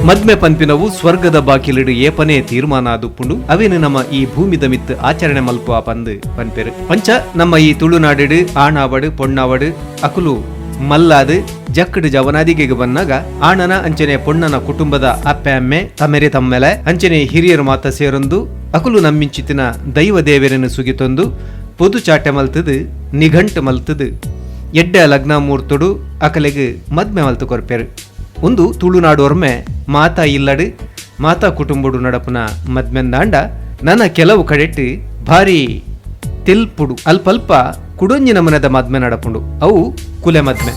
ಮದ್ಮೆ ಪನ್ಪಿನವು ಸ್ವರ್ಗದ ಬಾಕಿಲಿಡು ಏಪನೇ ತೀರ್ಮಾನ ಆದುಪ್ಪುಂಡು. ಅವೇನು ನಮ್ಮ ಈ ಭೂಮಿದ ಮಿತ್ತು ಆಚರಣೆ ಮಲ್ಪುವ ಪಂದು ಪನ್ಪೆರು. ಪಂಚ ನಮ್ಮ ಈ ತುಳುನಾಡು ಆಣಾವಡು ಪೊಣ್ಣಾವಡು ಅಕುಲು ಮಲ್ಲಾದು ಜಕ್ಕಡು ಜವನಾದಿಗೆಗೆ ಬಂದಾಗ ಆಣನ ಅಂಚನೆ ಪೊಣ್ಣನ ಕುಟುಂಬದ ಅಪ್ಪೆ ಅಮ್ಮೆ ತಮೆರೆ ತಮ್ಮೆಲೆ ಅಂಚನೆ ಹಿರಿಯರು ಮಾತ ಸೇರೊಂದು ಅಕುಲು ನಮ್ಮಿಂಚಿತಿನ ದೈವ ದೇವರನ್ನು ಸುಗಿತೊಂದು ಪೊದು ಚಾಟೆ ಮಲ್ತದು ನಿಘಂಟು ಮಲ್ತದು ಎಡ್ಡೆ ಲಗ್ನ ಮೂರ್ತುಡು ಅಕಲೆಗೆ ಮದ್ಮೆ ಮಲ್ತು ಕೊರ್ಪೆರು. ಒಂದು ತುಳುನಾಡು ಒರ್ಮೆ ಮಾತಾ ಇಲ್ಲಡು ಮಾತಾ ಕುಟುಂಬಡು ನಡಪುನ ಮದ್ಮೆಂದಾಂಡ ನನ್ನ ಕೆಲವು ಕಡೆಟ್ಟು ಭಾರಿ ತೆಲ್ಪುಡು ಅಲ್ಪಲ್ಪ ಕುಡೊಂಜಿ ನಮನದ ಮದ್ಮೆ ನಡಪುಂಡು, ಅವು ಕುಲೆ ಮದ್ಮೆ.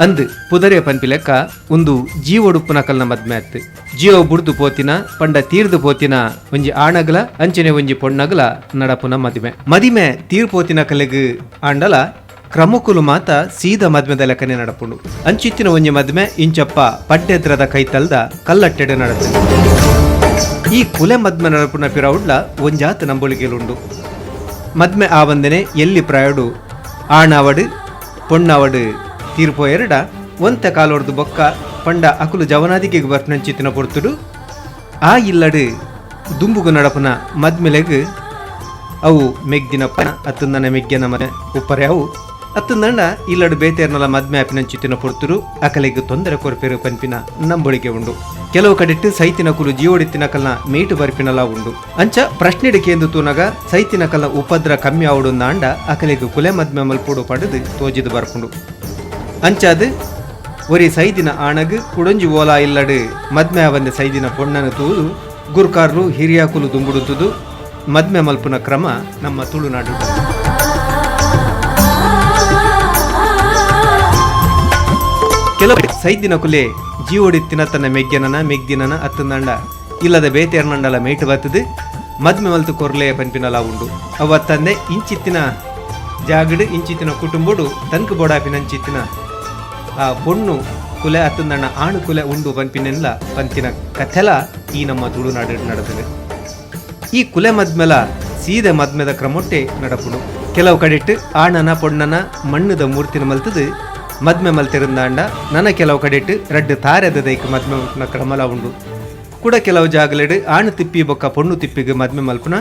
ಅಂದು ಪುದರೆ ಪನ್ಪಿ ಲೆಕ್ಕ ಒಂದು ಜೀವೊಡುಪ್ಪುನ ಕಲ್ನ ಮದ್ಮೆ ಅತ್ತು. ಜೀವ ಬುಡ್ದು ಪೋತಿನ ಪಂಡ ತೀರ್ದು ಪೋತಿನ ಒಂಜಿ ಆಣಗಲ ಅಂಚನೆ ಒಂಜಿ ಪೊಣ್ಣಗಲ ನಡಪುನ ಮದಿಮೆ. ಮದಿಮೆ ತೀರ್ಪೋತಿನ ಕಲೆಗ್ ಆಂಡಲ ಕ್ರಮಕುಲು ಮಾತ ಸೀದ ಮದ್ಮೆದ ಲೆಕ್ಕನೆ ನಡಪುಂಡು. ಅಂಚಿತ್ತಿನ ಒಂಜಿ ಮದ್ಮೆ ಇಂಚಪ್ಪ ಪಡ್ಡೆದ್ರದ ಕೈತಲ್ದ ಕಲ್ಲಟ್ಟೆಡೆ ನಡತು. ಈ ಕುಲೆ ಮದ್ಮೆ ನಡಪುನ ಪಿರೌಡ್ಲ ಒಂಜಾತ್ ನಂಬೊಳಿಗೆಲುಂಡು. ಮದ್ಮೆ ಆವಂದನೆ ಎಲ್ಲಿ ಪ್ರಾಯಡು ಆಣಾವಡು ಪೊಣ್ಣಾವಡು ತೀರ್ಪೋಯೆರಡ ಒಂತೆ ಕಾಲೋರ್ದು ಬೊಕ್ಕ ಪಂಡ ಅಕುಲು ಜವನಾದಿಗೆ ಬರ್ಪನಂಚಿತ್ತಿನ ಪೊರ್ತುಡು ಆ ಇಲ್ಲಡು ದುಂಬುಗು ನಡಪುನ ಮದ್ಮೆಲೆಗ್ ಅವು ಮೆಗ್ದಿನ ಪನ ಅತ್ತಂದನ ಮೆಗ್ಗೆನ ಮನೆ ಉಪ್ಪರೆ ಅವು ಅತ್ತಂದಂಡ ಇಲ್ಲಡು ಬೇತೇರ್ನಲ ಮದ್ಮೆ ಆಪಿನಂಚಿತ್ತಿನ ಪೊರ್ತುಡು ಅಕಲೆಗ್ ತೊಂದರೆ ಕೊರ್ಪೆರು ಪನ್ಪಿನ ನಂಬೊಳಿಗೆ ಉಂಡು. ಕೆಲವು ಕಡೆಟ್ಟು ಸೈತಿನ ಕುಲು ಜೀವಡಿತ್ತಿನ ಕಲ್ನ ಮೇಟು ಬರ್ಪಿನಲ ಉಂಡು. ಅಂಚ ಪ್ರಶ್ನೆಡಿಕೆಂದು ತೂನಗ ಸೈತಿನ ಕಲ್ನ ಉಪದ್ರ ಕಮ್ಮಿ ಆವಡುಂದಾಂಡ ಅಕಲೆಗ್ ಕುಲೆ ಮದ್ಮೆ ಮಲ್ಪುಡು ಪಡೆದು ತೋಜಿದು ಬರ್ಪುಂಡು. ಅಂಚಾದು ಒರಿ ಸೈದಿನ ಆಣಗ್ ಕುಡೊಂಜಿ ಓಲಾ ಇಲ್ಲಡು ಮದ್ಮೆ ಆವಂದೆ ಸೈದಿನ ಪೊಣ್ಣನ ತೂದು ಗುರ್ಕಾರ್ರು ಹಿರಿಯಾಕುಲು ದುಂಬುಡುತ್ತುದು ಮದ್ಮೆ ಮಲ್ಪುನ ಕ್ರಮ ನಮ್ಮ ತುಳುನಾಡು. ಕೆಲವು ಸೈದಿನ ಕುಲೆ ಜೀವೊಡಿತ್ತಿನ ತನ್ನ ಮೆಗ್ಗೆನನ ಮೆಗ್ದಿನನ ಅತ್ತಂದಂಡ ಇಲ್ಲದ ಬೇತೇರ್ನಂಡಲ ಮೇಟು ಬತ್ತದು ಮದ್ಮೆ ಮಲ್ತು ಕೊರ್ಲೆ ಪನ್ಪಿನಲ ಉಂಡು. ಅವ ತಂದೆ ಇಂಚಿತ್ತಿನ ಜಾಗಡು ಇಂಚಿತ್ತಿನ ಕುಟುಂಬಡು ತನ್ಕು ಬೋಡಾಪಿನಂಚಿತ್ತಿನ ಆ ಪೊಣ್ಣು ಕುಲೆ ಅತ್ತಂದಣ್ಣ ಆಣು ಕುಲೆ ಉಂಡು ಪನ್ಪಿನೆಲ್ಲ ಪಂತಿನ ಕಥೆಲ ಈ ನಮ್ಮ ತುಳುನಾಡು ನಡೆದಿದೆ. ಈ ಕುಲೆ ಮದ್ಮೆಲ ಸೀದ ಮದ್ಮೆದ ಕ್ರಮೊಟ್ಟೆ ನಡಪುಡು. ಕೆಲವು ಕಡೆಟ್ಟು ಆಣನ ಪೊಣ್ಣನ ಮಣ್ಣುದ ಮೂರ್ತಿನ ಮಲ್ತದು ಮದ್ಮೆ ಮಲ್ತಿರುಂದಾಂಡ ನನ ಕೆಲವು ಕಡೆಟ್ಟು ರಡ್ಡು ತಾರೆದ ದೈಕ್ ಮದ್ಮೆ ಮಲ್ಪುನ ಕ್ರಮಲ ಉಂಡು. ಕೂಡ ಕೆಲವು ಜಾಗಲೆಡು ಆಣು ತಿಪ್ಪಿ ಬೊಕ್ಕ ಪೊಣ್ಣು ತಿಪ್ಪಿಗೆ ಮದ್ಮೆ ಮಲ್ಪುನ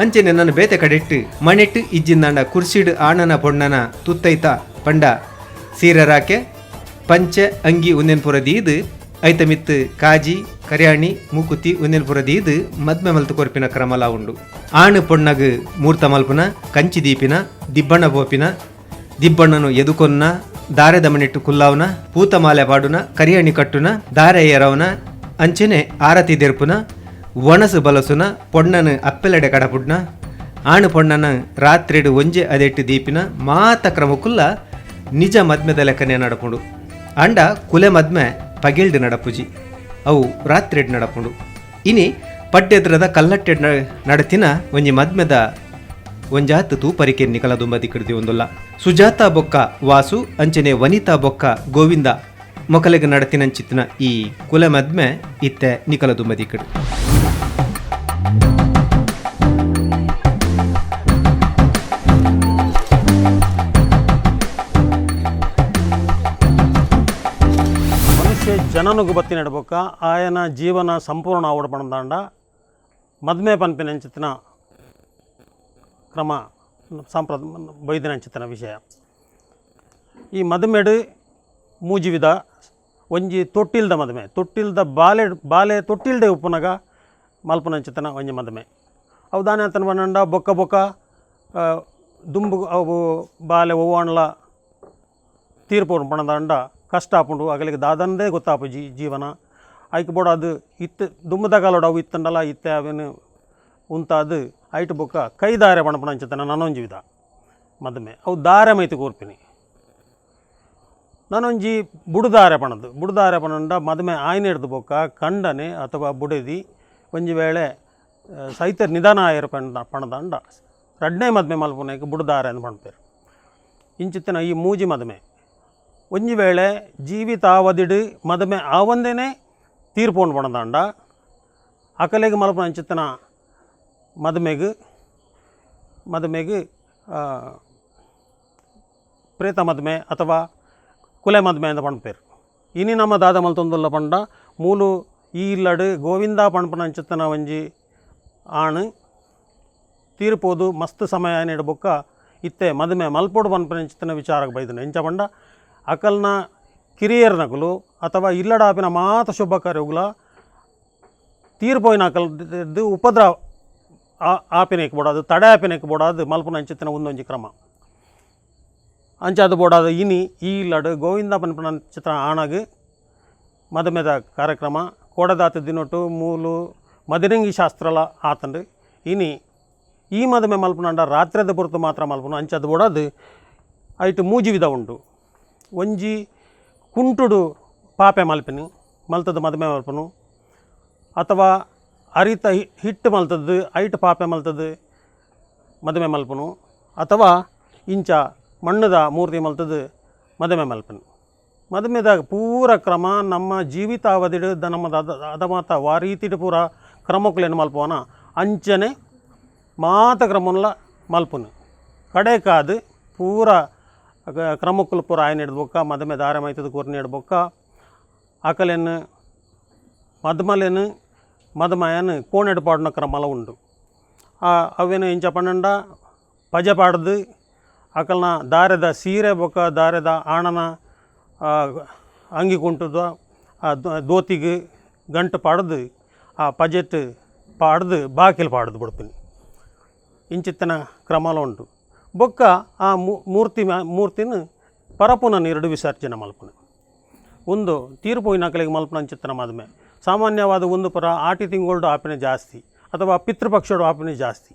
ಅಂಚೆನೆ ನನ್ನ ಬೇತೆ ಕಡೆಟ್ಟು ಮಣೆಟ್ಟು ಇಜ್ಜಿಂದಾಂಡ ಕುರ್ಸಿಡು ಆಣನ ಪೊಣ್ಣನ ತುತ್ತೈತ ಪಂಡ ಸೀರರಾಕೆ ಪಂಚೆ ಅಂಗಿ ಉಂದೆನ್ಪುರ ದೀದು ಐತ ಮಿತ್ತು ಕಾಜಿ ಕರ್ಯಾಣಿ ಮೂಕುತಿ ಉಂದೆನ್ಪುರ ದೀದು ಮದ್ಮೆ ಮಲ್ತು ಕೊರ್ಪಿನ ಕ್ರಮಲ ಉಂಡು. ಆಣು ಪೊಣ್ಣಗ್ ಮೂರ್ತ ಮಲ್ಪುನ ಕಂಚಿ ದೀಪಿನ ದಿಬ್ಬಣ ಬೋಪಿನ ದಿಬ್ಬಣ್ಣನು ಎದುಕೊನ್ನ ದಾರೆದ ಮಣಿಟ್ಟು ಕುಲ್ಲಾವ್ನ ಪೂತಮಾಲೆ ಪಾಡುನ ಕರಿಯಣಿ ಕಟ್ಟುನ ದಾರೆ ಎರವನ ಅಂಚೆನೆ ಆರತಿ ದೆರ್ಪುನ ಒಣಸು ಬಲಸುನ ಪೊಣ್ಣನು ಅಪ್ಪೆಲೆಡೆ ಕಡಪುಡ್ನ ಆಣು ಪೊಣ್ಣನ ರಾತ್ರಿಡು ಒಂಜೆ ಅದೆಟ್ಟು ದೀಪಿನ ಮಾತ ಕ್ರಮಕುಲ್ಲ ನಿಜ ಮದ್ಮೆದ ಲೆಕ್ಕನೆ ನಡಪುಂಡು. ಅಂಡ ಕುಲೆ ಮದ್ಮೆ ಪಗೆಲ್ಡು ನಡಪುಜಿ, ಅವು ರಾತ್ರಿಡ್ ನಡಪುಂಡು. ಇನಿ ಪಡ್ಡೆದ್ರದ ಕಲ್ಲಟ್ಟೆ ನಡತಿನ ಒಂಜಿ ಮದ್ಮೆದ ಒಂಜಾತ್ ತೂಪರಿಕೆ ನಿಕಲ ದುಂಬದಿ ಕಡ್ದಿ ಒಂದುಲ್ಲ. ಸುಜಾತ ಬೊಕ್ಕ ವಾಸು ಅಂಚನೆ ವನಿತಾ ಬೊಕ್ಕ ಗೋವಿಂದ ಮೊಕಲೆಗೆ ನಡತಿನಂಚಿತ್ತಿನ ಈ ಕುಲೆ ಮದ್ಮೆ ಇತ್ತೆ ನಿಕಲ ದುಂಬದಿ ಕಡು. ಮನುಷ್ಯ ಜನನುಗು ಬತ್ತಿ ನಡಬೊಕ್ಕ ಆಯನ ಜೀವನ ಸಂಪೂರ್ಣ ಆವಡ ಪಣದಾಂಡ ಮದ್ಮೆ ಪನ್ಪಿನಂಚಿತ್ತಿನ ಕ್ರಮ ಸಾಂಪ್ರದ ಬೈದಿನಂಚಿತ್ತಿನ ವಿಷಯ. ಈ ಮದುಮೆಡು ಮೂಜಿ ವಿಧ. ಒಂಜಿ ತೊಟ್ಟಿಲ್ದ ಮದುಮೆ, ತೊಟ್ಟಿಲ್ದ ಬಾಲೆ ಬಾಲೆ ತೊಟ್ಟಿಲ್ದೆ ಉಪ್ಪುನಗ ಮಲ್ಪುನಂಚಿತ್ತಿನ ಒಂಜಿ ಮದುಮೆ. ಅವು ದಾನೆ ಅಂತನ ಪಂಡ ಬೊಕ್ಕ ಬೊಕ್ಕ ದುಂಬು ಅವು ಬಾಲೆ ಒವ್ವಾಂಡ್ಲ ತೀರ್ಪು ಪಣದಾಂಡ ಕಷ್ಟ ಆಪುಂಡು, ಅಗಲಿಗೆ ದಾದಂದೇ ಗೊತ್ತಾಪುಜಿ ಜೀವನ. ಐಕ್ ಬೋಡ ಅದು ಇತ್ತು ದುಂಬುದ ಕಾಲೋಡು ಅವು ಇತ್ತಂಡಲ ಇತ್ತೆ ಅವೇನು ಉಂತಾದು ಐಟ್ ಬೊಕ್ಕ ಕೈದಾರೆ ಪಣಪುನಂಚಿತ್ತಿನ ನನೊಂಜಿ ವಿಧ ಮದುಮೆ. ಅವು ದಾರೆ ಮೈತಿ ಕೋರ್ಪಿನಿ. ನನೊಂಜಿ ಬುಡುದಾರೆ ಪಣದು. ಬುಡುದಾರೆ ಪಣಂಡ ಮದುಮೆ ಆಯ್ನ ಹಿಡ್ದು ಬೊಕ್ಕ ಕಂಡನೆ ಅಥವಾ ಬುಡೆದಿ ಒಂಜಿ ವೇಳೆ ಸೈತ ನಿಧಾನ ಆಯರು ಪಂಡ ಪಣದಂಡ ರಡ್ನೇ ಮದುಮೆ ಮಲ್ಪುನೈಕ್ ಬುಡುದಾರೆ ಅಂದ್ ಪಣ್ಪೆರ್. ಇಂಚಿತ್ತಿನ ಈ ಮೂಜಿ ಮದುಮೆ ಒಂಜಿ ವೇಳೆ ಜೀವಿತಾವಧಿಡ್ ಮದುಮೆ ಆವಂದೇನೆ ತೀರ್ಪೋಂಡು ಪಣದಾಂಡ ಅಕಲೆಗ್ ಮಲ್ಪುನ ಅಂಚಿತ್ತಿನ ಮದುಮೆಗ್ ಮದುಮೆಗ್ ಪ್ರೇತ ಮದ್ಮೆ ಅಥವಾ ಕುಲೆ ಮದ್ಮೆ ಅಂತ ಪಣ್ಪೇರು. ಇನಿ ನಮ್ಮ ದಾದ ಮಲ್ತೊಂದುಲ್ಲ ಪಂಡ ಮೂಲು ಈ ಇಲ್ಲಡು ಗೋವಿಂದ ಪಣ್ಪುನಂಚಿತ್ತಿನ ಒಂಜಿ ಆಣ್ ತೀರ್ಪೋದು ಮಸ್ತ್ ಸಮಯ ಬೊಕ್ಕ ಇತ್ತೆ ಮದುಮೆ ಮಲ್ಪೊಡು ಪನ್ಪುನಂಚಿತ್ತಿನ ವಿಚಾರಕ್ಕೆ ಬೈದನು. ಎಂಚ ಪಂಡ ಅಕಲ್ನ ಕಿರಿಯರ್ನಕುಲು ಅಥವಾ ಇಲ್ಲಡಾಪಿನ ಮಾತ ಶುಭ ಕಾರ್ಯಗುಲ ತೀರ್ಪೋಯಿನ ಅಕಲ್ದು ಉಪದ್ರ ಆಪಿನಕ್ಕೆ ಬೋಡಾದು ತಡೆ ಆಪಿನಕ್ಕೆ ಬೋಡಾದು ಮಲ್ಪುನಂಚಿತ್ತಿನ ಒಂದೊಂಜಿ ಕ್ರಮ ಅಂಚಾದ ಬೋಡಾದ. ಇನಿ ಈ ಇಲ್ಲಡು ಗೋವಿಂದ ಪನ್ಪುನಂಚಿತ್ತಿನ ಆಣಗ್ ಮದುಮೆದ ಕಾರ್ಯಕ್ರಮ ಕೋಡದಾತ ದಿನೊಟ್ಟು ಮೂಲು ಮದಿರಂಗಿ ಶಾಸ್ತ್ರಲ ಆತಂಡು. ಇನಿ ಈ ಮದುಮೆ ಮಲ್ಪುನಂಡ ರಾತ್ರಿದ ಪೊರ್ತು ಮಾತ್ರ ಮಲ್ಪುನು. ಅಂಚಾದ ಬೋಡಾದು ಐಟ್ ಮೂಜಿ ವಿಧ ಉಂಡು. ಒಂಜಿ ಕುಂಟುಡು ಪಾಪೆ ಮಲ್ಪಿನಿ ಮಲ್ತದ ಮದುಮೆ ಮಲ್ಪುನು, ಅಥವಾ ಅರಿತ ಹಿಟ್ಟು ಮಲ್ತದ್ದು ಐಟ್ ಪಾಪೆ ಮಲ್ತದ್ದು ಮದುಮೆ ಮಲ್ಪುನು, ಅಥವಾ ಇಂಚ ಮಣ್ಣದ ಮೂರ್ತಿ ಮಲ್ತದ್ದು ಮದುಮೆ ಮಲ್ಪನು. ಮದುಮೆದ ಪೂರ ಕ್ರಮ ನಮ್ಮ ಜೀವಿತಾವಧಿಡು ನಮ್ಮ ಅದ ಮಾತ ವಾರೀತಿಡು ಪೂರ ಕ್ರಮಕ್ಕುಲೇನು ಮಲ್ಪುವನ ಅಂಚನೆ ಮಾತ ಕ್ರಮನ್ಲ ಮಲ್ಪುನು. ಕಡೆಕಾದು ಪೂರ ಕ್ರಮಕ್ಕುಲು ಪೂರ ಆಯ್ನ ಹಿಡ್ದು ಮದುಮೆ ದಾರ ಮೈತದ ಕೂರ್ನ ಹಿಡ್ಬೊಕ್ಕ ಅಕಲೆನ್ ಮದುಮಲೆನ್ ಮದುಮಯನ್ ಕೋಣೆಡು ಪಾಡುನ ಕ್ರಮಲ ಉಂಡು. ಅವೇನು ಇಂಚ ಪನ್ನಂಡ ಪಜೆ ಪಾಡ್ದು ಅಕಲ್ನ ದಾರೆದ ಸೀರೆ ಬೊಕ್ಕ ದಾರೆದ ಆಣನ ಅಂಗಿ ಕುಂಟುದ ಆ ದೋತಿಗೆ ಗಂಟು ಪಾಡ್ದು ಆ ಪಜೆಟ್ ಪಾಡ್ದು ಬಾಕಿಲ್ ಪಾಡ್ದು ಬಿಡ್ತೀನಿ. ಇಂಚಿತ್ತನ ಕ್ರಮಲ ಉಂಟು. ಬೊಕ್ಕ ಆ ಮೂರ್ತಿನ ಪರಪುನ ನೀರುಡು ವಿಸರ್ಜನೆ ಮಲ್ಪುನು. ಒಂದು ತೀರ್ಪೋಯಿನಕಲಿಗೆ ಮಲ್ಪುನ ಅಂಚಿತ್ತನ ಮದುಮೆ ಸಾಮಾನ್ಯವಾದ ಒಂದು ಪರ ಆಟಿ ತಿಂಗಳು ಆಪಿನ ಜಾಸ್ತಿ ಅಥವಾ ಪಿತೃಪಕ್ಷಡು ಆಪಿನ ಜಾಸ್ತಿ.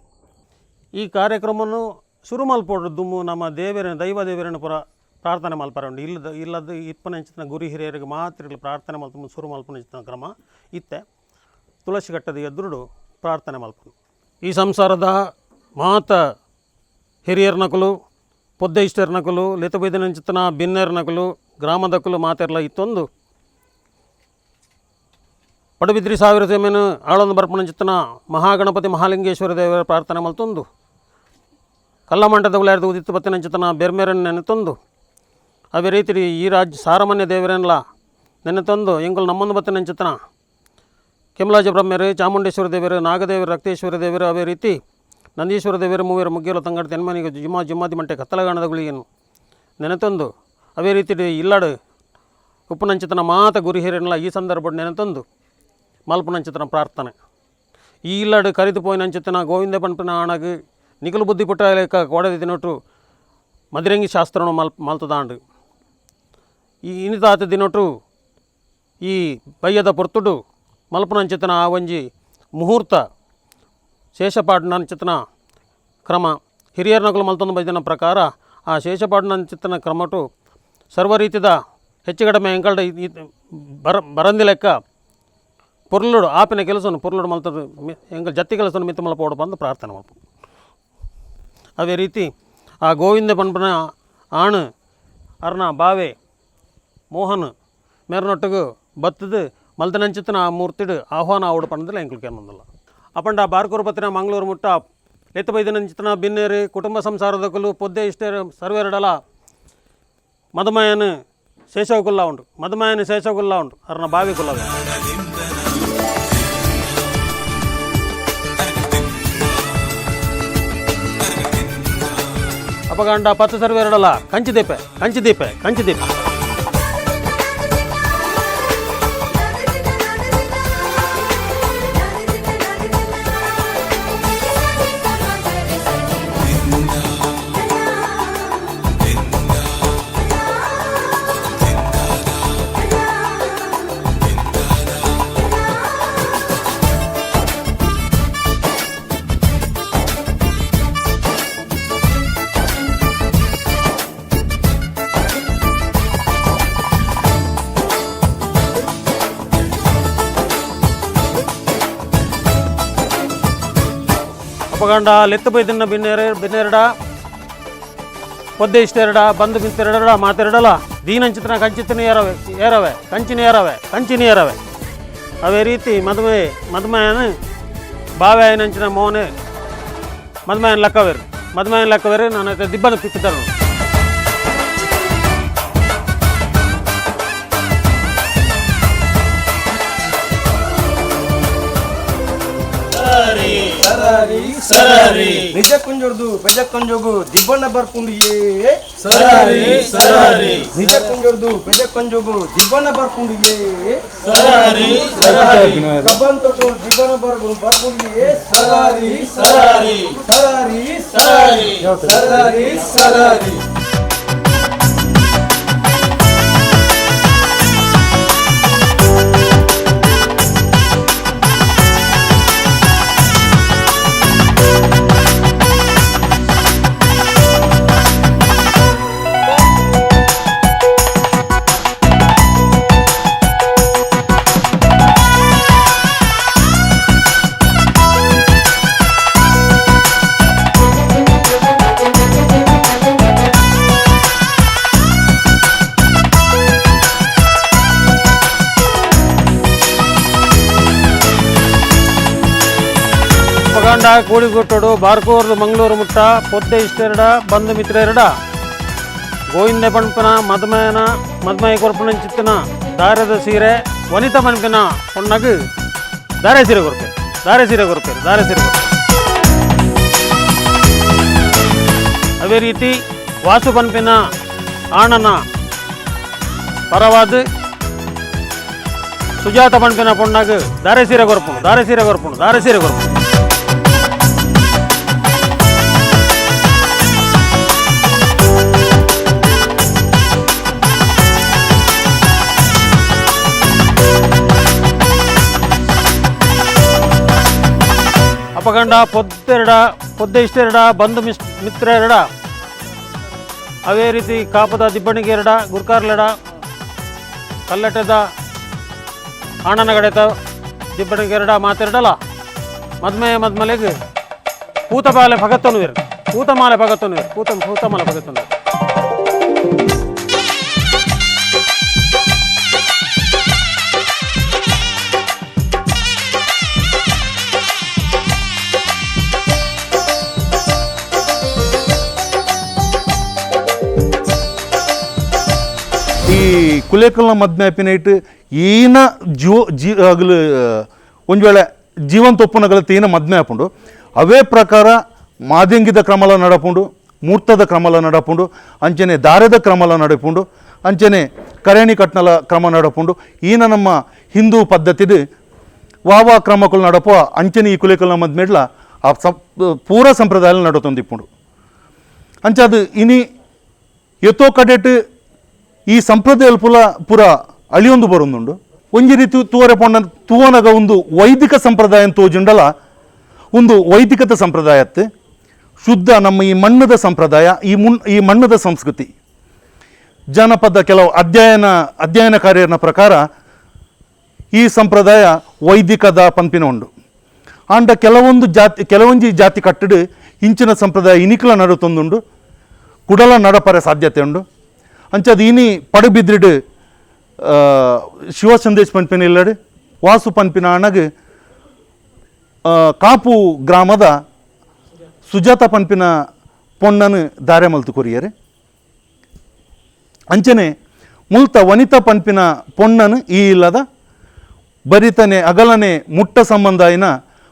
ಈ ಕಾರ್ಯಕ್ರಮವನ್ನು ಶುರು ಮಲ್ಪೊಡು ದುಮ್ಮು ನಮ್ಮ ದೇವರನ ದೈವ ದೇವರನ ಪುರ ಪ್ರಾರ್ಥನೆ ಮಲ್ಪರ ಉಂಡು. ಇಲ್ಲದ ಇಲ್ಲದ ಇಪ್ಪನಂಚಿನ ಗುರಿ ಹಿರಿಯರಿಗೆ ಮಾತ್ರ ಪ್ರಾರ್ಥನೆ ಮಲ್ತು ಶುರು ಮಲ್ಪುನಂಚಿನ ಕ್ರಮ ಇತ್ತೆ. ತುಳಸಿ ಕಟ್ಟದ ಎದುರುಡು ಪ್ರಾರ್ಥನೆ ಮಲ್ಪುನು. ಈ ಸಂಸಾರದ ಮಾತ ಹಿರಿಯರ್ನಕುಲು ಪೊದ್ದೆ ಇಷ್ಟರ್ನಕುಲು ಲೆತಬೈದನಂಚಿತನ ಬಿನ್ನೆರ್ನಕುಲು ಗ್ರಾಮದಕುಲು ಮಾತೆರ್ಲ ಇತ್ತೊಂದು ಪಡುಬಿದ್ರಿ ಸಾವಿರ ಸೇಮೇನು ಆಳೊಂದು ಬರ್ಪಣಂಚಿತ್ತನ ಮಹಾಗಣಪತಿ ಮಹಾಲಿಂಗೇಶ್ವರ ದೇವರ ಪ್ರಾರ್ಥನೆ ಮಲ್ತೊಂದು ಕಲ್ಲಮಂಟದ ಉಳ್ಳಾರ್ದು ಉದಿತ್ತು ಬತ್ತಿನಂಚಿತನ ಬೆರ್ಮೆರನ್ ನೆನೆತೊಂದು ಅವೇ ರೀತಿ ಈ ರಾಜ್ಯ ಸಾರಮಾನ್ಯ ದೇವರನ್ಲ ನೆನೆತೊಂದು ಎಂಕುಲು ನಮ್ಮೊಂದು ಬತ್ತಿನಂಚಿತನ ಕೆಮಲಾಜ ಬ್ರಹ್ಮರು ಚಾಮುಂಡೇಶ್ವರ ದೇವರು ನಾಗದೇವರು ರಕ್ತೇಶ್ವರ ದೇವರು ಅವೇ ರೀತಿ ನಂದೀಶ್ವರ ದೇವರು ಮೂವರು ಮುಗ್ಗೇಲು ತಂಗಡ ತೆನ್ಮನಿಗೆ ಜುಮಾ ಜುಮಾದಿ ಮಂಟೆ ಕತ್ತಲಗಾಣದ ಗುಳಿಗೆನು ನೆನೆತೊಂದು ಅವೇ ರೀತಿ ಇಲ್ಲಾಡು ಉಪ್ಪುನಂಚಿತನ ಮಾತ ಗುರಿ ಹಿರಿಯನ್ಲ ಈ ಸಂದರ್ಭ ನೆನೆತೊಂದು ಮಲ್ಪುನಂಚಿತನ ಪ್ರಾರ್ಥನೆ. ಈ ಇಲ್ಲಾಡು ಕರಿದು ಪೋಯಿನಂಚಿತನ ಗೋವಿಂದ ಪನ್ಪಿನ ಆಣಗ್ ನಿಕಲು ಬುದ್ಧಿ ಪುಟ್ಟ ಲೆಕ್ಕ ಕೋಡದಿ ದಿನೊಟ್ಟು ಮದಿರಂಗಿ ಶಾಸ್ತ್ರನು ಮಲ್ತದಾಂಡು. ಈ ಇನಿತಾತ ದಿನೊಟ್ಟು ಈ ಬಯ್ಯದ ಪೊರ್ತುಡು ಮಲ್ಪುನಂಚಿತನ ಆ ಒಂಜಿ ಮುಹೂರ್ತ ಶೇಷಪಾಡ್ನಂಚಿತನ ಕ್ರಮ ಹಿರಿಯರ್ನಕುಲು ಮಲ್ತೊಂದು ಬೈದಿನ ಪ್ರಕಾರ ಆ ಶೇಷಪಾಡ್ನಂಚಿತನ ಕ್ರಮಟು ಸರ್ವ ರೀತಿದ ಹೆಚ್ಚು ಕಡಿಮೆ ಎಂಕಲ್ಡ ಬರಂದಿ ಲೆಕ್ಕ ಪೊರ್ಲುಡು ಆಪಿನ ಕೆಲಸನು ಪೊರ್ಲುಡು ಮಲ್ತದು ಎಂಕಲ್ ಜತ್ತಿ ಕೆಲಸನು ಮಿತ್ತ ಮಲ್ಪೋಡು ಬಂದು ಪ್ರಾರ್ಥನೆ ಮಲ್ಪು. ಅದೇ ರೀತಿ ಆ ಗೋವಿಂದ ಪನ್ಪನ ಆಣ್ ಅರ್ನ ಬಾವೆ ಮೋಹನ್ ಮೇರ್ನೊಟ್ಟಿಗೆ ಬತ್ತದು ಮಲ್ತನಂಚಿತನ ಆ ಮೂರ್ತಿಡು ಆಹ್ವಾನ ಆವಡು ಪಂಡದಿಲ್ಲ ಎಂಕಲ್ ಕೇನೊಂದಿಲ್ಲ. ಅಪಂಡ ಬಾರ್ಕೂರು ಪತ್ತಿನ ಮಂಗಳೂರು ಮುಟ್ಟ ಲೆತ್ತ ಬೈದಿನಂಚಿತನ ಬಿನ್ನೇರು ಕುಟುಂಬ ಸಂಸಾರದಕುಲು ಪೊದ್ದೆ ಇಷ್ಟೇರು ಸರ್ವೇರಡಲ ಮದುಮಯನ ಶೇಷವಕುಲ್ಲ ಉಂಟು ಮದುಮಯನ ಶೇಷವಕುಲ್ಲ ಉಂಟು ಅರ್ನ ಬಾವಿ ಕುಲ್ಲವೆ. ಅಪಗಂಡ 10 ಸರ್ವೇರಡಲ ಕಂಚಿ ದೀಪೆ ಕಂಚಿ ದೀಪೆ ಕಂಚಿ ದೀಪೆ. ಅಪಗಂಡ ಲೆತ್ತು ಬೈದಿನ ಬಿನ್ನೇರ ಬಿನ್ನೇರಡ ಪೊದ್ದೆ ಇಷ್ಟೆರಡ ಬಂದು ಬಿಂತೆರಡ ಮಾತೆರಡಲ ದೀನಂಚಿತನ ಕಂಚಿತನ ಏರವೆ ಏರವೆ ಕಂಚಿನ ಏರವೆ ಕಂಚಿನ ಏರವೆ. ಅವೇ ರೀತಿ ಮದುವೆ ಮದುಮಯನ ಬಾವೆ ನಂಚಿನ ಮೋನೆ ಮದುಮಯನ ಲೆಕ್ಕವೇರು ಮದುಮಯನ ಲೆಕ್ಕವೇರು ನಾನು ದಿಬ್ಬನ ಪಿಕ್ಕಿದ್ದರು. ಸರಾರಿ ನಿಜ ಕುಂಜೊರ್ದು ಪೆಜ ಕೊಂಜೋಗು ದಿಬ್ಬಣ್ಣ ಬರ್ಪುಂಡು ಏ ಸರಾರಿ ಸರಾರಿ ನಿಜ ಕುಂಜೊರ್ದು ಪೆಜ ಕೊಂಜೋಗು ದಿಬ್ಬಣ್ಣ ಬರ್ಪುಂಡು ಏ ಸರಾರಿ ಸರಾರಿ ಕಬ್ಬನ್ ತೊಟ್ಟು ದಿಬ್ಬಣ್ಣ ಬರ್ಪುಂಡು ಬರ್ಪುಂಡು ಏ ಸರಾರಿ ಸರಾರಿ ಸರಾರಿ ಸರಾರಿ ಸರಾರಿ ಸರಾರಿ. ಪಗಂಡ ಕೂಡಿಗುಟ್ಟಡು ಬಾರ್ಕೂರ್ದು ಮಂಗಳೂರು ಮುಟ್ಟ ಪೊದ್ದೆ ಇಷ್ಟೆರಡ ಬಂಧು ಮಿತ್ರರೆಡ ಗೋವಿಂದ ಪಣ್ಪನ ಮದ್ಮಯನ ಮದ್ಮಯ ಕೊರ್ಪನ ಚಿತ್ತನ ದಾರದ ಸೀರೆ ವನಿತ ಪನ್ಪಿನ ಪೊಣ್ಣಗ್ ದಾರೆ ಸೀರೆ ಕೊರ್ಪೇರು ದಾರೆ ಸೀರೆ ಕೊರ್ಪೇರು ದಾರೆ ಸೀರೆ ಕೊರ್ಪೇರು. ಅದೇ ರೀತಿ ವಾಸು ಪನ್ಪಿನ ಆಣನ ಪರವಾದ ಸುಜಾತ ಪನ್ಪಿನ ಪೊಣ್ಣಗ್ ದಾರೆ ಸೀರೆ ಕೊರ್ಪುಂಡು ದಾರೆ ಸೀರೆ ಕೊರ್ಪುಂಡು ದಾರೆ ಸೀರೆ ಕೊರ್ಪುಂಡು. ಅಪಗಂಡ ಪೊದ್ದೆರಡ ಪೊದ್ದೆ ಇಷ್ಟೆರಡ ಬಂಧು ಮಿಸ್ ಮಿತ್ರ ಎರಡ ಅದೇ ರೀತಿ ಕಾಪದ ದಿಬ್ಬಣಿಗೆ ಎರಡ ಗುರ್ಕಾರ್ಲೆಡ ಕಲ್ಲಟದ ಆಣನಗಡೆತ ದಿಬ್ಬಣಿಗೆ ಎರಡ ಮಾತೆರಡಲ್ಲ ಮದ್ಮೆ ಮದ್ಮಲೆಗ್ ಪೂತಬಾಲೆ ಭಗತ್ತನುವೇರು ಪೂತಮಾಲೆ ಭಗತ್ತನುವೇರು ಪೂತ ಪೂತಮಾಲೆ ಭಗತ್ತನುವೇರು. ಈ ಕುಲೇಕಲ್ನ ಮದ್ಮೆ ಆಪಿನೈಟ್ ಈನ ಜೀವ ಜೀ ಅಗಲು ಒಂದು ವೇಳೆ ಜೀವಂತ ಒಪ್ಪುನಗಲ ತೀನ ಮದ್ಮೆ ಆಪುಂಡು. ಅವೇ ಪ್ರಕಾರ ಮಾದಿಂಗಿದ ಕ್ರಮಲ ನಡಪುಂಡು, ಮೂರ್ತದ ಕ್ರಮಲ ನಡಪುಂಡು, ಅಂಚನೆ ದಾರದ ಕ್ರಮಲ ನಡಪುಂಡು, ಅಂಚನೆ ಕರೇಣಿ ಕಟ್ನಲ ಕ್ರಮ ನಡಪುಂಡು. ಈನ ನಮ್ಮ ಹಿಂದೂ ಪದ್ಧತಿದು ವಾವಾ ಕ್ರಮಕ್ಕಳು ನಡಪು ಅಂಚನೆ ಈ ಕುಲೇಕಲ್ನ ಮದ್ಮೆಡ್ಲ ಆ ಪೂರ ಸಂಪ್ರದಾಯ ನಡತೊಂದಿಪ್ಪುಂಡು. ಅಂಚೆ ಅದು ಇನಿ ಎತ್ತೋ ಕಡೆಟ್ ಈ ಸಂಪ್ರದಾಯ ಪುಲ ಪೂರ ಅಳಿಯೊಂದು ಬರೊಂದುಂಡು. ಒಂಜಿ ರೀತಿ ತೂವರೆ ಪೊಣ್ಣ ತೂವನಗ ಒಂದು ವೈದಿಕ ಸಂಪ್ರದಾಯ ತೋಜುಂಡಲ ಒಂದು ವೈದಿಕದ ಸಂಪ್ರದಾಯ ಅತ್ತೆ ಶುದ್ಧ ನಮ್ಮ ಈ ಮಣ್ಣದ ಸಂಪ್ರದಾಯ, ಈ ಮಣ್ಣದ ಸಂಸ್ಕೃತಿ. ಜನಪದ ಕೆಲವು ಅಧ್ಯಯನಕಾರ್ಯರ ಪ್ರಕಾರ ಈ ಸಂಪ್ರದಾಯ ವೈದಿಕದ ಪಂಪಿನ ಉಂಡು. ಆಂಡ ಕೆಲವೊಂದು ಜಾತಿ ಕೆಲವೊಂಜಿ ಜಾತಿ ಕಟ್ಟಡು ಇಂಚಿನ ಸಂಪ್ರದಾಯ ಇನಿಕಲ ನಡುತ್ತೊಂದುಂಡು, ಕುಡಲ ನಡಪರೆ ಸಾಧ್ಯತೆ ಉಂಡು. ಅಂಚದು ಇನಿ ಪಡುಬಿದ್ರಿಡು ಶಿವ ಸಂದೇಶ್ ಪನ್ಪಿನ ಇಲ್ಲಡು ವಾಸು ಪನ್ಪಿನ ಅಣಗ್ ಕಾಪು ಗ್ರಾಮದ ಸುಜಾತ ಪನ್ಪಿನ ಪೊಣ್ಣನು ದಾರೆ ಮಲ್ತು ಕೊರಿಯರು. ಅಂಚನೆ ಮುಲ್ತ ವನಿತಾ ಪನ್ಪಿನ ಪೊಣ್ಣನು ಈ ಇಲ್ಲದ ಬರಿತನೆ ಅಗಲನೆ ಮುಟ್ಟ ಸಂಬಂಧ ಆಯಿನ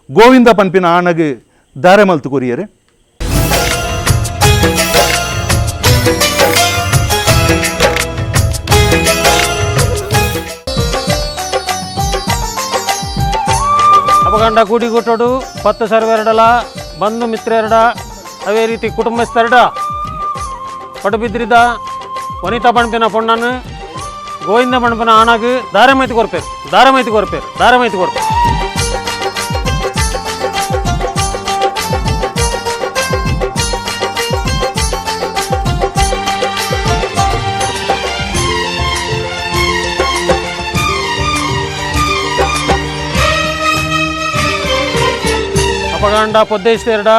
ಗೋವಿಂದ ಪನ್ಪಿನ ಆಣಗ್ ದಾರೆ ಮಲ್ತು ಕೊರಿಯರು. ಅಪಗಂಡ ಕೂಡಿಗುಟ್ಟೋಡು ಪತ್ತು ಸರ್ವೆರಡಲ ಬಂಧು ಮಿತ್ರರೆಡ ಅದೇ ರೀತಿ ಕುಟುಂಬಸ್ಥರಡ ಪಡುಬಿದ್ರಿದ ವನಿತಾ ಪಣ್ಪಿನ ಪೊಣ್ಣನು ಗೋವಿಂದ ಪಣ್ಪಿನ ಆಣಾಗ್ ದಾರೆ ಮೈತಿ ಕೊರ್ಪೇರು ದಾರೆ ಮೈತಿ ಕೊರ್ಪೇರು ದಾರೆ ಮೈತಿ ಕೊರ್ಪೇರು. ಅಪಗಂಡ ಪೊದ್ದೇಶ್ ಎರಡ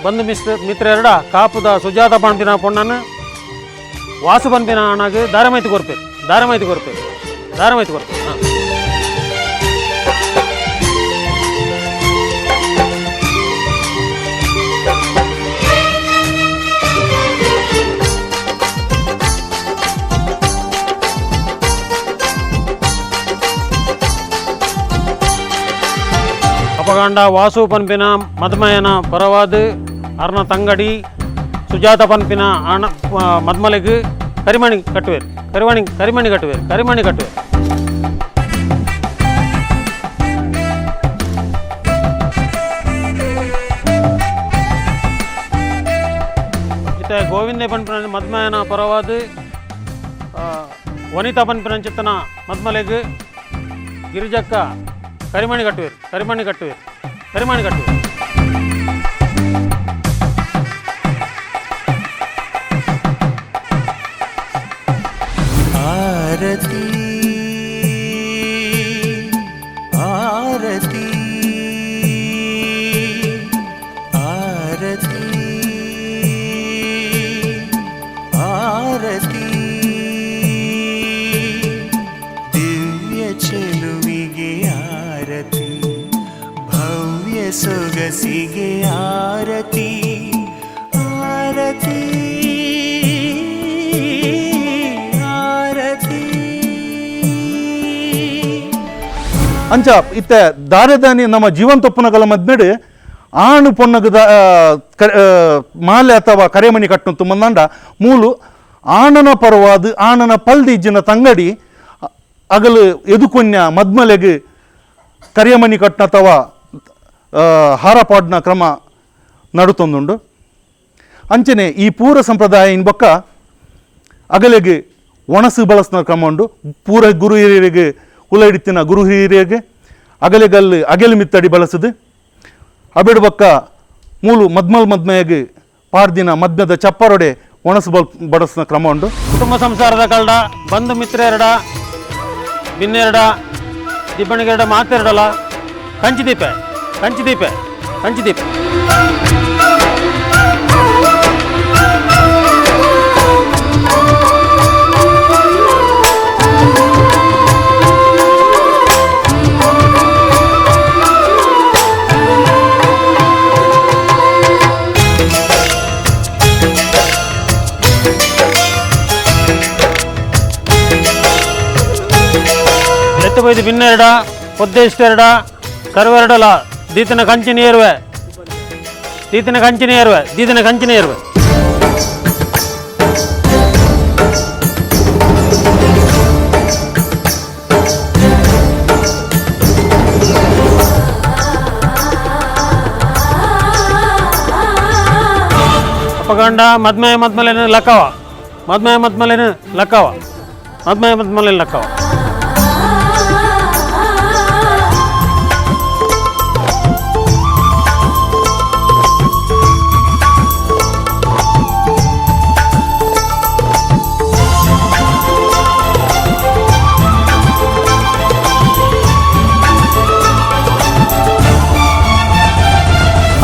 ಬಂಧು ಮಿತ್ರ ಎರಡ ಕಾಪುದ ಸುಜಾತ ಪಣ್ಪಿನ ಪೊಣ್ಣನು ವಾಸು ಪನ್ಪಿನ ಅಣ್ಣಗ್ ದಾರೆ ಮೈತಿ ಕೊರ್ಪೇರು ದಾರೆ ಮೈತಿ ಕೊರ್ಪೇರು ದಾರೆ ಮೈತಿ ಕೊರ್ಪೇರು. ಹಾಂ ಅಪಗಂಡ ಅಪಗಾಂಡ ವಾಸು ಪನ್ಪಿನ ಮದ್ಮಯನ ಪರವಾದ್ ಅರ್ನ ತಂಗಡಿ ಸುಜಾತ ಪನ್ಪಿನ ಆಣ ಮದ್ಮಲೆಗ್ ಕರಿಮಣಿ ಕಟ್ಟುವೇರು ಕರಿಮಣಿ ಕರಿಮಣಿ ಕಟ್ಟುವೇರು ಕರಿಮಣಿ ಕಟ್ಟುವೇರು. ಇತ್ತೆ ಗೋವಿಂದೆ ಪನ್ಪಿನ ಮದ್ಮಯನ ಪರವಾದ್ ವನಿತಾ ಪನ್ಪಿನ ಚಿತ್ತನ ಮದ್ಮಲೆಗ್ ಗಿರಿಜಕ್ಕ ಕರಿಮಣಿ ಕಟ್ಟುವೇರು ಕರಿಮಣಿ ಕಟ್ಟುವೇರು ಕರಿಮಣಿ ಕಟ್ಟುವೇರು. ಆರತಿ ಆರತಿ ಆರತಿ ಆರತಿ ದಿವ್ಯ ಚೆಲುವಿಗೆ ಆರತಿ ಭವ್ಯ ಸೊಗಸಿಗೆ ಆರತಿ ಆರತಿ ಆರತಿ. ಅಂಚ ಇತ್ತೆ ದಾರೆದಾನಿ ನಮ್ಮ ಜೀವಂತೊಪ್ಪನಗಲ ಮದ್ಮೆಡು ಆಣು ಪೊನ್ನಗದ ಮಾಲೆ ಅಥವಾ ಕರೆಮಣಿ ಕಟ್ಟು ಮಂದಾಂಡ ಮೂಲು ಆಣನ ಪರವಾದ ಆಣನ ಪಲ್ದಿ ಇಜ್ಜಿನ ತಂಗಡಿ ಅಗಲು ಎದುಕೊನ್ಯ ಮದ್ಮಲೆಗ್ ಕರಿಯಮಣಿ ಕಟ್ನ ಅಥವಾ ಹಾರ ಪಾಡ್ನ ಕ್ರಮ ನಡುತ್ತೊಂದುಂಡು. ಅಂಚನೆ ಈ ಪೂರ ಸಂಪ್ರದಾಯ ಇನ್ಬೊಕ್ಕ ಅಗಲೆಗ್ ಒಣಸು ಬಳಸ್ನ ಕ್ರಮ ಉಂಡು. ಪೂರ ಗುರು ಹಿರಿಯರಿಗೆ ಉಲ ಹಿಡಿತಿನ ಗುರು ಹಿರಿಯರಿಗೆ ಅಗಲೆಗಲ್ಲು ಅಗೆಲು ಮಿತ್ತಡಿ ಬಳಸುದು. ಅಬೇಡು ಬೊಕ್ಕ ಮೂಲು ಮದ್ಮಲ್ ಮದ್ಮೆಗೆ ಪಾರ್ದಿನ ಮದ್ಮದ ಚಪ್ಪರೊಡೆ ಒಣಸು ಬಳಸ್ನ ಕ್ರಮ ಉಂಡು. ಕುಟುಂಬ ಸಂಸಾರದ ಕಲ್ಡ ಬಂಧು ಮಿತ್ರೆರಡ ಬಿನ್ನೆರಡ ದಿಬ್ಬಣಿಗೆರಡ ಮಾತೆರಡಲ ಕಂಚಿದೀಪೆ ಕಂಚಿದೀಪೆ ಕಂಚಿದೀಪೆ. ಎತ್ತು ಬಿನ್ನೆರಡ ಪೊದ್ದೆ ಇಷ್ಟೆರಡ ಸರ್ವೆರಡಲ ದೀತನ ಕಂಚಿನ ಏರುವೆ ದೀತನ ಕಂಚಿನ ಏರುವೆ ದೀತನ ಕಂಚಿನ ಏರುವೆ. ಅಪಗಂಡ ಮದ್ಮೆ ಮದ್ಮಲೇನು ಲಕ್ಕವ ಮದ್ಮೆ ಮದ್ಮಲೇನು ಲಕ್ಕವ ಮದ್ಮೆ ಮದ್ಮಲೇನು ಲಕ್ಕವ.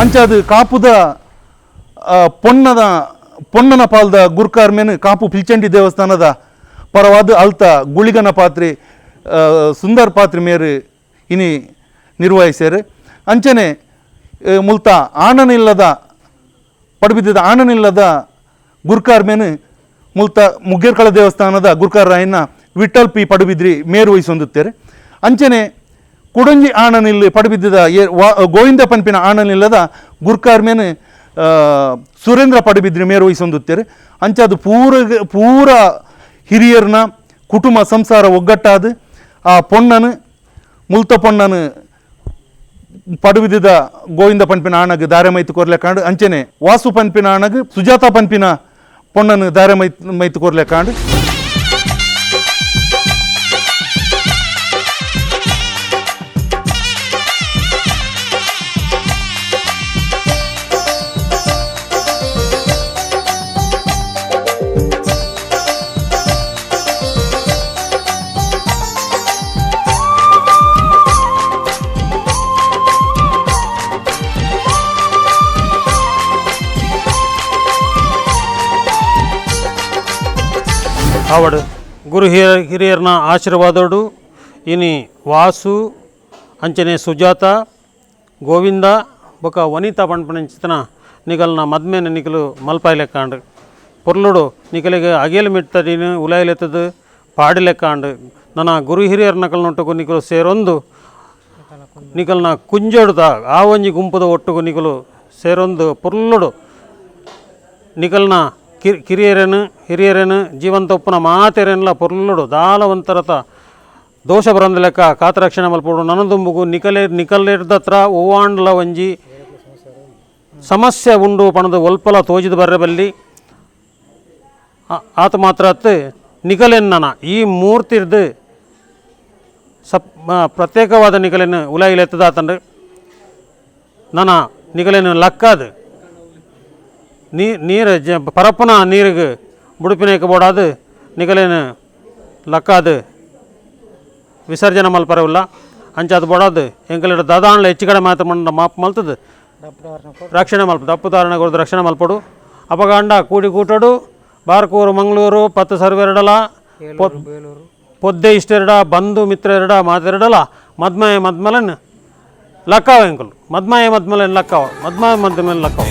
ಅಂಚ ಅದು ಕಾಪುದ ಪೊನ್ನದ ಪೊನ್ನನ ಪಾಲ್ದ ಗುರ್ಕಾರ್ ಮೇನು ಕಾಪು ಪಿಲ್ಚಂಡಿ ದೇವಸ್ಥಾನದ ಪರವಾದ ಅಲ್ತ ಗುಳಿಗನ ಪಾತ್ರೆ ಸುಂದರ್ ಪಾತ್ರೆ ಮೇರು ಇನಿ ನಿರ್ವಹಿಸ್ಯಾರು. ಅಂಚನೆ ಮುಲ್ತ ಆಣನಿಲ್ಲದ ಪಡುಬಿದ್ದ ಆಣನಿಲ್ಲದ ಗುರ್ಕಾರ್ ಮೇನು ಮುಲ್ತ ಮುಗ್ಗೇರ್ಕಳ ದೇವಸ್ಥಾನದ ಗುರ್ಕಾರ್ ರಾಯನ್ನ ವಿಠಲ್ ಪಿ ಪಡುಬಿದ್ರಿ ಮೇರು ವಹಿಸೊಂದುತ್ತೇರು. ಅಂಚನೆ ಕುಡಂಜಿ ಆಣನಿಲ್ಲಿ ಪಡುಬಿದ್ದ ಗೋವಿಂದ ಪನ್ಪಿನ ಆಣನಿಲ್ಲದ ಗುರ್ಕಾರ್ ಮೇನು ಸುರೇಂದ್ರ ಪಡುಬಿದ್ರಿ ಮೇರು ವಹಿಸೊಂದುತ್ತೇರು. ಅಂಚ ಅದು ಪೂರ ಪೂರ ಹಿರಿಯರ್ನ ಕುಟುಂಬ ಸಂಸಾರ ಒಗ್ಗಟ್ಟಾದ ಆ ಪೊಣ್ಣನು ಮುಲ್ತ ಪೊಣ್ಣನು ಪಡುಬಿದ್ದ ಗೋವಿಂದ ಪನ್ಪಿನ ಆಣಗ್ ದಾರೆ ಮೈತು ಕೊರ್ಲೆ ಕಾಂಡು. ಅಂಚನೆ ವಾಸು ಪನ್ಪಿನ ಆಣಗ್ ಸುಜಾತ ಪನ್ಪಿನ ಪೊಣ್ಣನು ದಾರೆ ಮೈತು ಕೊರ್ಲೆ ಕಾಂಡು. ಆವಡು ಗುರು ಹಿರಿಯರ್ನ ಆಶೀರ್ವಾದೋಡು ಇನಿ ವಾಸು ಅಂಚನೆ ಸುಜಾತ ಗೋವಿಂದ ಬೊಕ ವನಿತಾ ಪಣ್ಪಣಂಚಿತನ ನಿಗಲ್ನ ಮದ್ಮೇನೆ ನಿಕಲು ಮಲ್ಪಾಯಿ ಲೆಕ್ಕಾಂಡು ಪೊರ್ಲುಡು ನಿಕಲಿಗೆ ಅಗೇಲು ಮಿಟ್ಟದಿನ ಉಲಾಯಿಲೆತ್ತದು ಪಾಡಿ ಲೆಕ್ಕಾಂಡು ನನ್ನ ಗುರು ಹಿರಿಯರ್ ನಕಲ್ ನೊಟ್ಟುಕು ನಿಕಲು ಸೇರೊಂದು ನಿಕಲ್ನ ಕುಂಜೊಡುದ ಆ ಒಂಜಿ ಗುಂಪುದ ಒಟ್ಟುಗು ನಿಕಲು ಸೇರೊಂದು ಪೊರ್ಲುಡು ನಿಕಲ್ನ ಕಿರಿಯರೇನು ಹಿರಿಯರೇನು ಜೀವಂತ ಉಪ್ಪುನ ಮಾತೆರೆನ್ಲ ಪೊರ್ಲುಡು ದಾಲ ಒಂತರತ ದೋಷ ಬರಂದ ಲೆಕ್ಕ ಕಾತರಕ್ಷಣೆ ಮಲ್ಪೊಡು. ನನದುಂಬುಗು ನಿಕಲೆ ನಿಕಲೆರ್ದತ್ರ ಒವ್ವಾಂಡ್ಲ ಒಂಜಿ ಸಮಸ್ಯೆ ಉಂಡು ಪಣದು ಒಲ್ಪಲ ತೋಜಿದ್ ಬರ್ರೆ ಬಲ್ಲಿ. ಆತ ಮಾತ್ರ ಅತ್ತು ನಿಕಲೆನ್ನನ ಈ ಮೂರ್ತಿರ್ದು ಸಪ್ ಪ್ರತ್ಯೇಕವಾದ ನಿಕಲೆನ್ ಉಲಾಯಿಲೆತ್ತದಾತಂಡು ನನ ನಿಕಲೆನ್ ಲಕ್ಕಾದು ನೀರು ಜ ಪರಪ್ಪನ ನೀರಿಗೆ ಬುಡುಪಿನೇಕ ಬೋಡಾದು ನಿಕಲೆನ್ ಲಕ್ಕಾದು ವಿಸರ್ಜನೆ ಮಲ್ಪರೆ ಉಲ್ಲ. ಅಂಚಾದ್ ಬೋಡಾದು ಎಂಕಲೆಡ ದಾದಾಂಡ್ಲ ಹೆಚ್ಚು ಕಡೆ ಮಾತ್ರ ಮಂಡ ಮಾಪ್ ಮಲ್ತದು ರಕ್ಷಣೆ ಮಲ್ಪ ದಪ್ಪು ದಾರಣ ಕೊರ್ದು ರಕ್ಷಣೆ ಮಲ್ಪೊಡು. ಅಪಗಾಂಡ ಕೂಡಿ ಕೂಟಡು ಬಾರ್ಕೂರು ಮಂಗಳೂರು ಪತ್ತು ಸರ್ವೆರಡಲ ಪೊದ್ದೆ ಇಷ್ಟೆರಡ ಬಂಧು ಮಿತ್ರರೆಡ ಮಾತೆರಡಲ ಮದ್ಮಯ ಮದ್ಮಲನ್ ಲಕ್ಕಾವ ಎಂಕುಲು ಮದ್ಮಯ ಮದ್ಮಲನ್ ಲಕ್ಕಾವ ಮದ್ಮಯ ಮದ್ಮಲನ್ ಲಕ್ಕಾವ.